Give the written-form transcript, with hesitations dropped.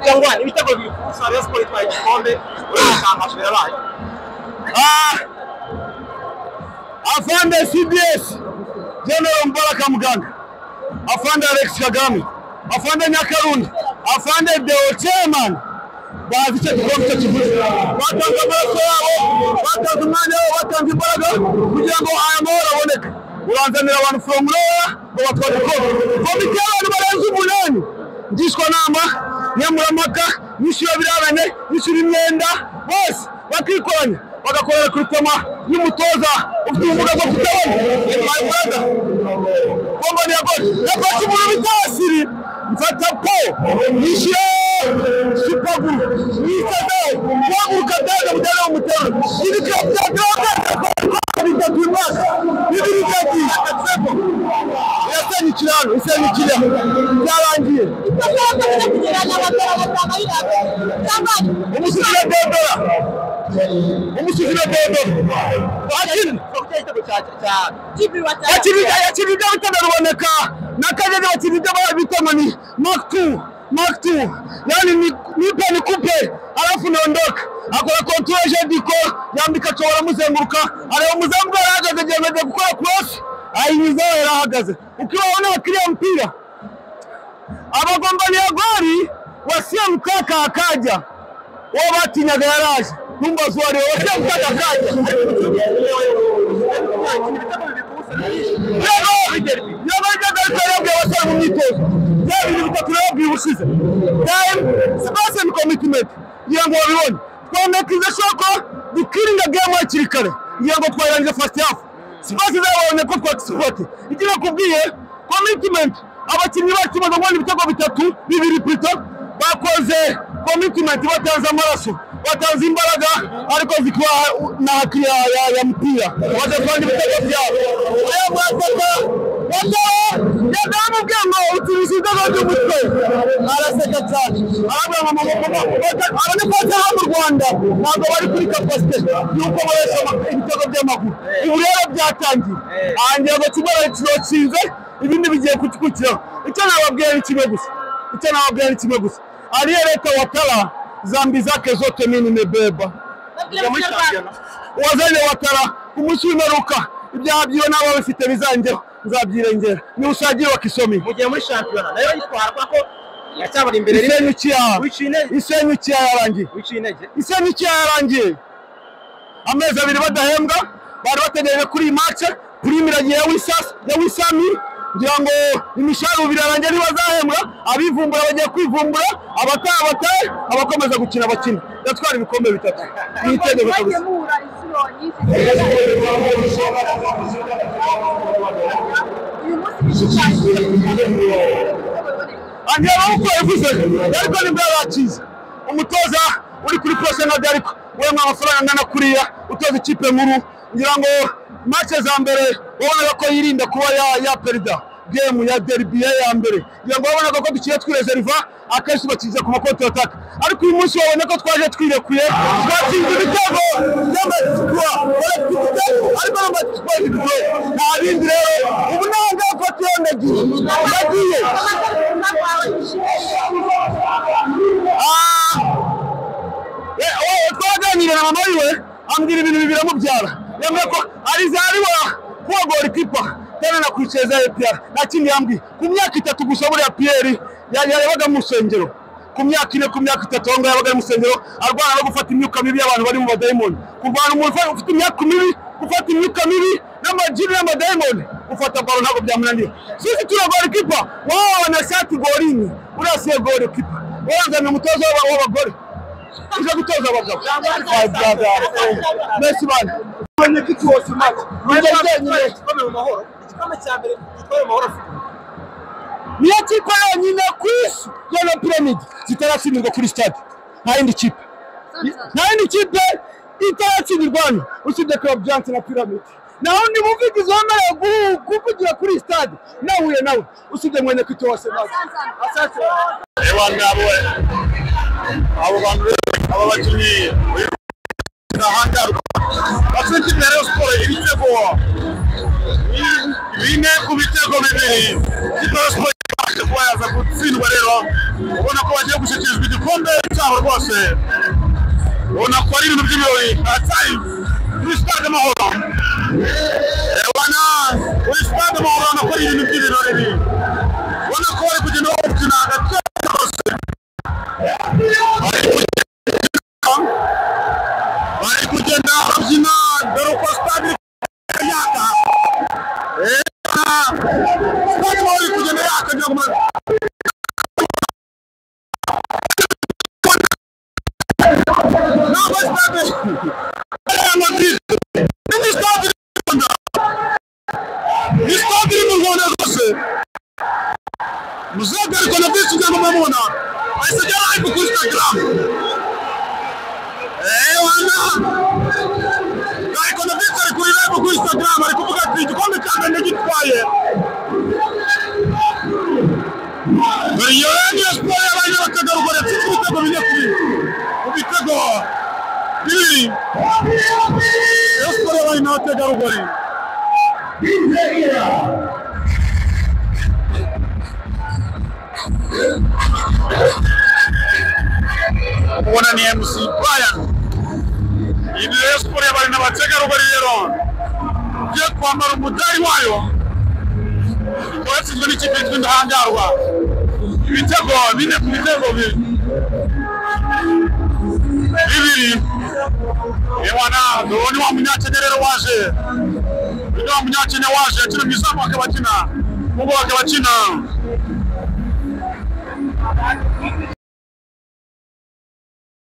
Cyangwa ibitego bibiri ku busa, Rayon Sports itwaye igikombe, uratangaje birabaye. Afande CBS General Mubaraka Muganga, Afande Alex Kagame, Afande Nyakarunda, Afande Deo Chairman, bazi icyo gikombe icyo kivuze. Batanze amaraso yabo, batanze umwanya wabo, batanze imbaraga kugira ngo aya mahoro aboneke. Uranzanira abantu from nowhere ngo batware igikombe. Komite y'abantu barenze 8, ngishwanama, nkemurampaka, nyishyura birarane, nyishyura imyenda, bose bakikoranya bagakorera recruitment y'umutoza ufite ubumuga bwo kutabona. My brother, Bombani ya gol nafashe umuntu bita Asiri, mfata po nishyura supaguru nisadaye guhaguruka daga mujyana mu mutero ibikira bya droga bitatu uyu mwaka bibiri byagiye irasenyukira hano, isenyukira byarangiye. Umusizi Debora, umusizi Debora akina yakina ibyo bita Ruboneka na Kagege, bakina ibyo bita ngo ni Mark 2, Mark 2, yani nipe nikupe alafu naondoka. Akora control je diko yambika cyo baramuzenguruka, areba umuzamu arahagaze, agiye gukora cross ayinyuzaho yarahagaze. Ukiwaona wakiriya mpira abagombania gori wasiye mkaka akaja, wao batinyaga yaraje numba zuwari wasiye mkaka akaja. Yego yabwiye abasore mu myitozo bya bintu bitatu nababwiye ubushize: time, space and commitment. Ngira ngo babibone, twamekize shoko dukirinda game hakiri kare, ngira ngo twayirangije first half. Space zabonye ko twakisupport. Icyo nakubwiye commitment, abakinnyi bacu bamaze kubona ibitego bitatu, bibiri plutôt, bakoze commitment, batanze amaraso, batanze imbaraga, ariko zikiwa na haki ya mpira bagatwara ibitego byabo. Aya mwataka yadamubwiye ngo uturisha ibitego by'umutwe, araseka cyane, arabwira ngo abanyapolitiki bo mu Rwanda ntabwo bari kuri capacité y'uko bakoresha ibitego by'amaguru. Ubu rero byatangiye, aha ngira ngo kimwe baratsinze, ibindi bigiye kugikurikiraho. Icyo nababwira ni kimwe gusa, icyo nababwira ni kimwe gusa: aliyeleta Watara zambi zake zote mimi nimebeba. Uwazanye Watara ku munsi w'imperuka ibyaha byiwe n'abo bifite bizangeho nzabyirengera. Ni usajili wa kisomi. Mugiye muri shampiyona nayo yitwara ko yacyabari imbere rimwe. Isenyukiya, Wiciye intege. isenyukiya yarangiye, Wiciye intege. isenyukiya yarangiye. Amezi 2 badahembwa, bari bategereje kuri iyi match, prime iragiye ya wisasi ya wisami, ngira ngo imishahara birarangiye ntibazahembwa. Abivumbura bagiye kwivumbura, abataha batahe, abakomeza gukina bakina. Ndatwara ibikombe bitatu ni itegeko Mwagiye kabisa. muhura inshuro nyinshi, uyu munsi bishushanyije. Angira uko yavuze ariko nibwo yarakize umutoza uri kuri pressure nka ariko wemwe amafaranga angana kuriya utoza ikipe nkuru, ngira ngo match za mbere wabonaga ko yirinda kuba ya perida game ya derby ya mbere, ngira ngo wabonaga ko dukiye twireserva, akenshi bakiza ku ma contre attaque, ariko uyu munsi wabona ko twaje twirekuye, twatsinze ibitego by'amatikwa ariko n'amatikwa nta bindi. Rero ubu ntabwo ko tuyandagiye ndagiye. Twaganiriye na mama wiwe, ambwira ibintu bibiri amubyara, yambwiye ko alizaliwa kuwa goalkeeper tena na kuicheza APR. Nta kindi yambwiye. Ku myaka 3 gusa buriya Pierre yabaga mu rusengero, ku myaka 4, ku myaka 3 aho ngaho yabaga ari mu rusengero arwana no gufata imyuka mibi y'abantu bari mu badayimoni. Kurwana umuntu ufite imyuka mibi, gufata imyuka mibi n'amajini n'amadayimoni, gufata ballon ntabwo byamunaniye. Sisi tuna goalkeeper wao wanashati golini, uriya siye goalkeeper, waranzaniye umutoza w'abagore uje gutoza abagabo. My brother, Messi bana mwenyekiti wose match Igikombe mu mahoro, igikombe cya mbere gitwaye mu mahoro. Niyo kipe yonyine ku isi ya Pyramid zitaratsindwa kuri stade. Nta yindi kipe, nta yindi kipe itaratsindirwa hano usibye Club Giant na Pyramid. Naho undi muvugizi wemerewe kuvugira kuri stade nahuye nawe usibye mwenyekiti wose match. Asante. Ewa ngabo abo bantu aba bakinnyi ndahangarwa bafite ikipe ya Rayon Sports ibitego 4 ku bitego 2. Ikipe ya Rayon Sports yaje kuba yaza gutsindwa rero, ubona ko bagiye gushyikirizwa igikombe cyabo rwose, ubona ko ari ibintu by'ibirori. Atari kuri Stade Amahoro, ubona kuri Stade Amahoro ubona ko ari ibintu by'ibirori, ubona ko bari kugenda bakina hagati rwose, bari kugenda babyina. Dore uko stade yaka, stade Amahoro iri kugenda yaka. Ntabwo stade ya Madrid ni stade iri mu Rwanda, ni stade iri mu Rwanda rwose. Muzagarikwa na byinshi kugira ngo mubona ahise ajya live kuri Instagram. Ewana Gariko na byinshi ari kuri live kuri Instagram, ari kuvuga ati igikombe cya mbere ndagitwaye. Dore iyo niyo siporo y'abanya bategarugori yatsinze ibitego 4 ku bitego 2. Iyo siporo y'abanya n'abategarugori. Ubona ni MC Brian. Iyi ni Rayon Sports y'abari n'abategarugori rero ugiye kwambara umudari wayo, ikaba yatsinzwe n'ikipe yitwa Indahangarwa ibitego 4 ku bitego 2. Ewana ni wa munyakenya rero waje, ni wa munyakenya waje akina mu izamu, akaba akina ubwo akaba akina